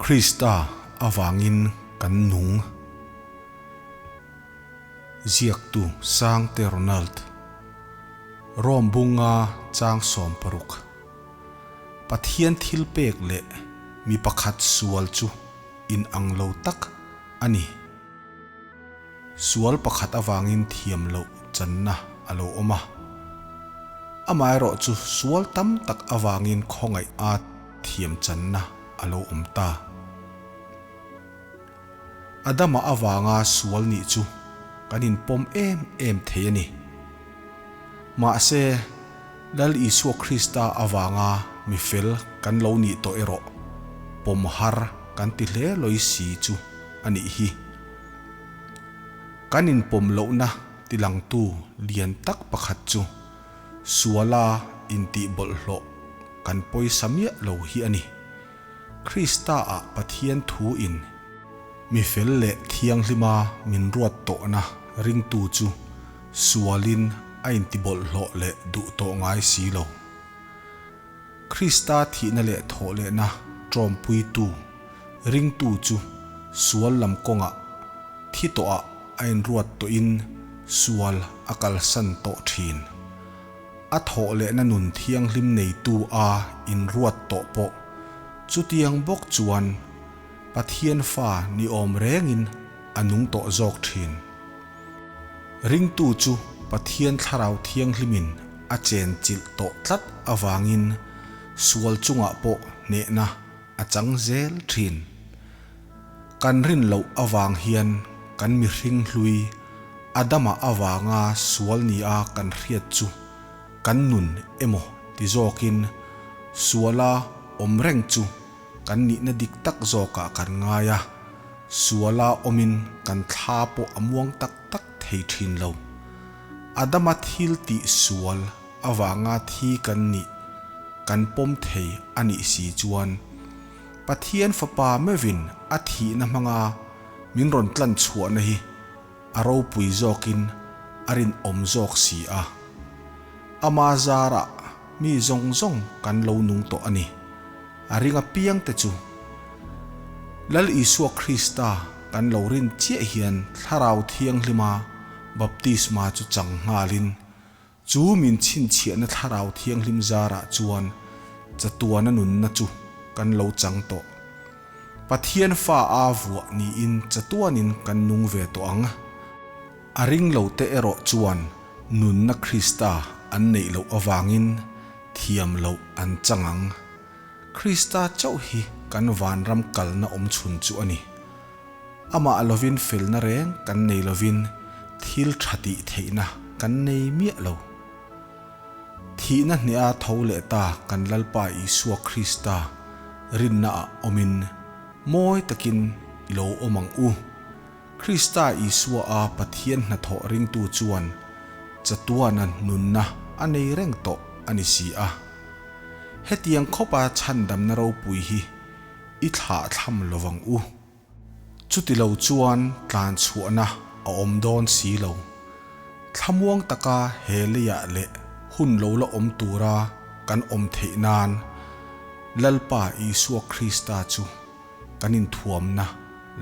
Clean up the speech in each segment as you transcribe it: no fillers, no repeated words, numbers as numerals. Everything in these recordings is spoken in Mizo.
Krista avangin kan nung. Ziaktu Sangte Ronald. Rome bunga chang 60. Pathian thil pek leh mi pakhat sual chu inang lo tak a ni. Sual pakhat avangin thiam loh channa a lo awm a. Amaherawhchu sual tam tak avangin khawngaih a thiam channa a lo awm ta. Adama avanga sual nih chu kan inpawm em em thei a ni. Mahse, Lal Isua Krista avanga mi fel kan lo nih tawh erawh pawm har kan ti hle lawi si chu a nih hi. Kan inpawm lohna tilangtu lian tak pakhat chu suala intih bawlhhlawh kan pawisa miah lo hi a ni. Krista-ah Pathian thu in mi fel leh thianghlima min ruat tawhna ringtu chu sualin a intibawlhhlawh leh duh tawh ngai si lo. Krista thihna leh thawhlehna ṭawmpuitu ringtu chu sual lam kawngah thi tawhah a inruat tawhin sual a kalsan tawh ṭhin. A thawhlehna nun thianghlim neitu a inruat tawh pawh chutiang bawk chuan Pathian fa ni awm rengin a nung tawh zawk thin. Ringtu chu Pathian Thlarau Thianghlimin a chenchilh tawh tlat avangin sual chungah pawh hnehna a chang zel thin. Kan rin loh avang hian kan mihring hlui Adama avanga sual nia kan hriat chu kan nun emaw ti zawkin suala awm reng chu kan nihna dik tak zawkah kan ngai a, suala awmin kan thla pawh a muang tak tak thei thin lo. Adama thil tih sual avanga thi kan nih kan pawm thei a nih si chuan Pathian Fapa meuhin a thihna hmanga min rawn tlan chhuahna hi a ropui zawkin a rinawm zawk si a. Ama zarah mi zawng zawng kan lo nung tawh a ni. A ring apiang te chu Lal Isua Krista kan lo rin chiah hian Thlarau Thianghlima baptisma chu chang nghalin Chu min chhinchhiahna Thlarau Thianghlim zarah chuan chatuana nunna chu kan lo chang tawh. Pathian fa a vuah niin chatuanin kan nung ve tawh ang. A ring lo te erawh chuan nunna Krista an neih loh avangin thiam loh an chang ang. Krista chauh hi kan vanram kalna awmchhun chu a ni. Amah lovin felna reng kan nei lovin thil tha tih theihna kan nei miah lo. Thihna hneha tho leh ta kan Lalpa Isua Krista rinnaah awmin mawi takin i lo awm ang u. Krista Isua a Pathian hnathawh ringtu chuan chatuana nunna a nei reng tawh a ni si a. Hetiang khawpa chhandamna ropui hi I thlah thlam lovang u. Chuti lo chuan tlan chhuahna a awm dawn si lo. Thlamuang taka he leiah leh hun lo la awm tura kan awm theih nan Lalpa Isua Krista chu kan inthuamna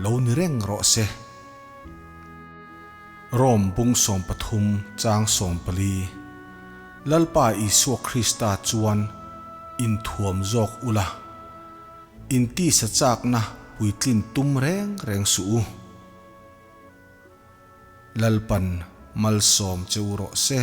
lo ni reng rawh se. Rome bung 13 chang 14 Lalpa Isua Krista chuan inthuam zawk ula. Intisa chakna puitlin tum reng reng suh u. Lalpan malsawm che u rawh se.